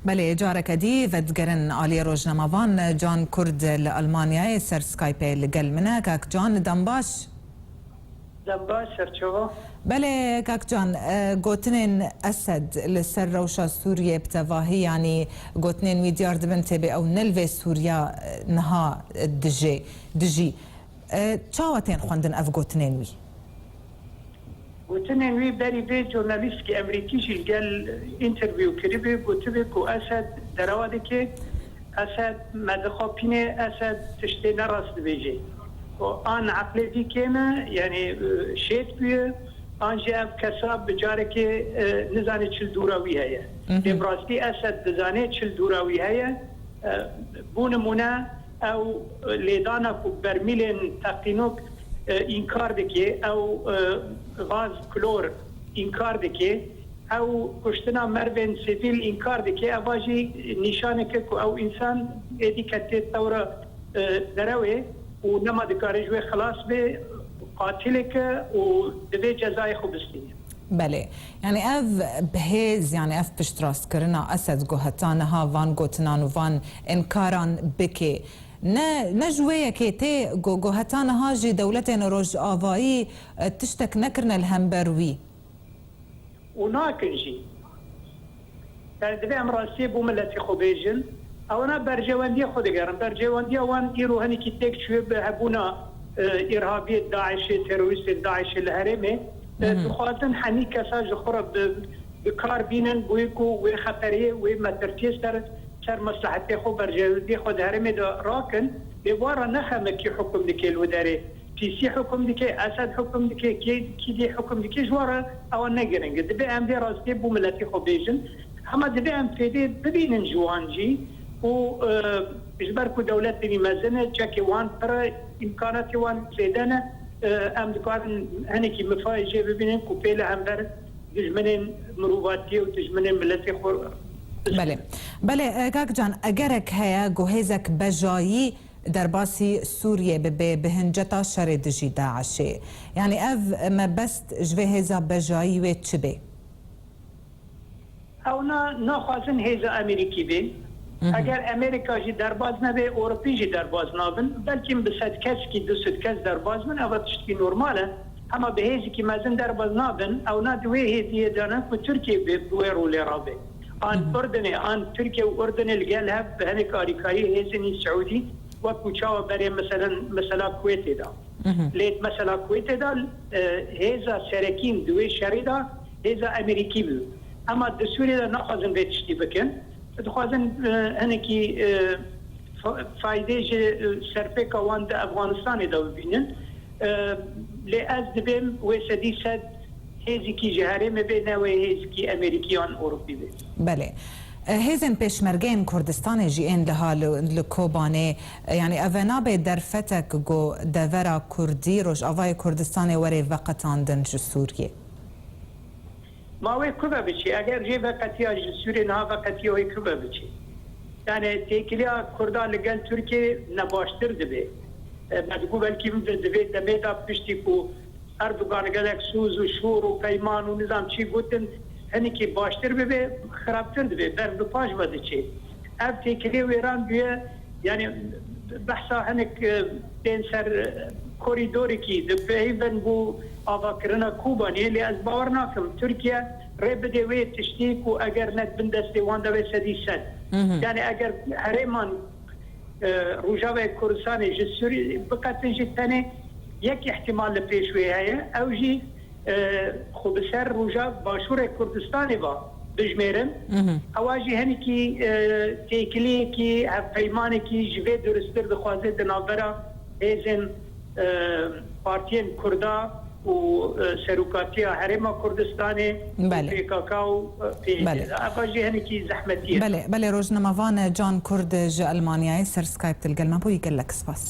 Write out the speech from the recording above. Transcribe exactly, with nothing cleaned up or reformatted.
Belê, careke dî vedigerin aliyê rojnamevan. Can Kurd li Almanyayê ser Skype'ê li gel min e. Kak Can, dem baş. Dem baş, serçava. Belê, kak Can, e, gotinên Esed li ser rewşa Sûriyê bi tevahî, yanî gotinên wî diyar dibin tê bê ew ne li vê Sûriya, e, niha, e, dijê, dijî. E, çawa tên xwendin ev gotinên wî? Gotinên wî berî vê jurnalîstkî Emerîkî jî li gel interview kiribû, gotibû ku Esed derewa dike, Esed me dixapîne, Esed tiştê nerast dibêje. Û an eqlê vî kêm e, yanî, e, şêt bûye, an jî ev kesa bi carekê, e, nizane çi li dûra wî heye. Mhm. Lê bi rastî Esed dizane çi li dûra wî heye. E, bo nimûne, ew lêdana ku bermîlên teqînok, e, înkar dike, ew, e, gaz klor înkar dike, ew kuştina mervên sivîl înkar dike, eva jî nîşaneke ku ew însan êdî ketiye tewra, e, derewê û nema dikare ji wê xilas bê, qatilek e û divê cezayê xwe bistîne. Belê. Yanî ev bi hêz, yanî ev piştrastkirina Esed ku heta niha van gotinan û van înkaran bike, ne, ne ji wê yekê tê ku, ku heta niha jî dewletên rojavayî, e, tiştek nekirine li hember wî. Û nakin jî. Yani divê em rastiyê bo miletê xwe bêjin. Ewana berjewendiyê xwe digerin. Berjewendiya wan îro hinekî têk çûye bi hebûna, e, îrhabiyê DAIŞê, terorîstên DAIŞê li herêmê. E, Mhm. dixwazin hemî kesa ji xwe re bi, bi kar bînin, bo ku wê xeteriyê, wê metirtiyê ser, ser meslehetê xwe, berjewendiyê xwe di herêmê de rakin. Lê wan re nexeme kî hukum dike li wê derê. Sîsî hukum dike, Esed hukum dike, kê, kî dî hukum dike, ji wan re ewa ne giring e. Divê em vê rastiyê bo miletê xwe bêjin. Hema divê em fêdê bibînin ji wan jî û, e, ji ber ku dewletê wî mezin e, çekê wan pir e, îmkanatê wan zêde ne, e, em dikarin hinekî mifayê jê bibînin ku pê li hember dijminên mirovatiyê û dijminên miletê xwe Belê. Belê, e, kak Can, egerek heye ku hêzek bejayî derbasî Sûriyê bibe bi hinceta şerê dijî DAIŞê. Yanî ev mebest ji vê hêza bejayî wê çi bê? Ew na, naxwazin hêza Amerîkî bê. Mhm. Eger Amerîka jî derbas nebe, Ewropî jî derbas nabin. Belkî bi sed keskî, du sed kes derbas bin, ev tiştkî normal e. Hema bi hêzekî mezin derbas nabin. Ew na di wê hêziyê de ne ku Tirkiye bi, bi wê rolê rabe. An Mhm. Urdunê, an Tirkiye û Urdunê li gel hev bi hinek alîkariyê hêzên Seûdî, wekû çawa berê meselen, mesela Kuwêtê de. Mhm. Lê mesela Kuwêtê de, e, hêza serekîn di wê şerê de hêza Amerîkî bû. Ema di Sûriyê de naxwazin vê tiştî bikin. Dixwazin, e, hinekî, e, fa-, faydê ji, e, serpêka wan di Efxanistanê de bibînin. E, lê ez dibêm wê sedî sed hêzekî ji herêmê bê, ne wê hêzekî Amerîkî yan Ewropî bê. Belê. E, hêzên pêşmergeyên Kurdistanê jî ên liha li, li Kobanê, e, yanî ev e nabe derfetek ku devera Kurdî, Rojavayê Kurdistanê were veqetandin ji Sûriyê? Ma wê ku ve biçî? Eger jê veqetiya ji Sûriyê, niha veqetiya wê ku ve biçî? Yani têkiliya Kurda li gel Tirkiye ne baştir dibe. E, me digot belkî di, di vê demê de piştî ku Erdogan gelek soz û şor û peyman û nizam çi gotin, hinekî baştir bibe, xirabtir dibe, ber bi paş ve diçe. Ev têkilê wêran bûye, yani behsa hinek, e, tên ser, e, korîdorekî dipeyvin bo avakirina Kobaniyê, lê ez bawer nakim Tirkiye rê bide wê tiştî ku eger ne bin destê wan de wê sedî sed. Mhm. Yani eger herêman, e, Rojavayê Kurdistanê ji Sûrî biqetin jî tenê yek îhtimal li pêş wê heye, ew jî, e, xwe bi ser roja Başûrê Kurdistanê ve bijmêrin. Mhm. Ewa jî hinekî, e, têkiliyekî, hevpeymanekî ji vê durustir dixwaze di navbera hêzên, e, partiyên Kurda û, e, serokatiya Herêma Kurdistanê û Belê. P K K û, e, P Y D Belê. de. Eva jî hinekî zehmetî ye. Belê, belê, rojnamevan Can Kurd ji Elmanyayê ser Skype de li gel me bûyî, gelek spas.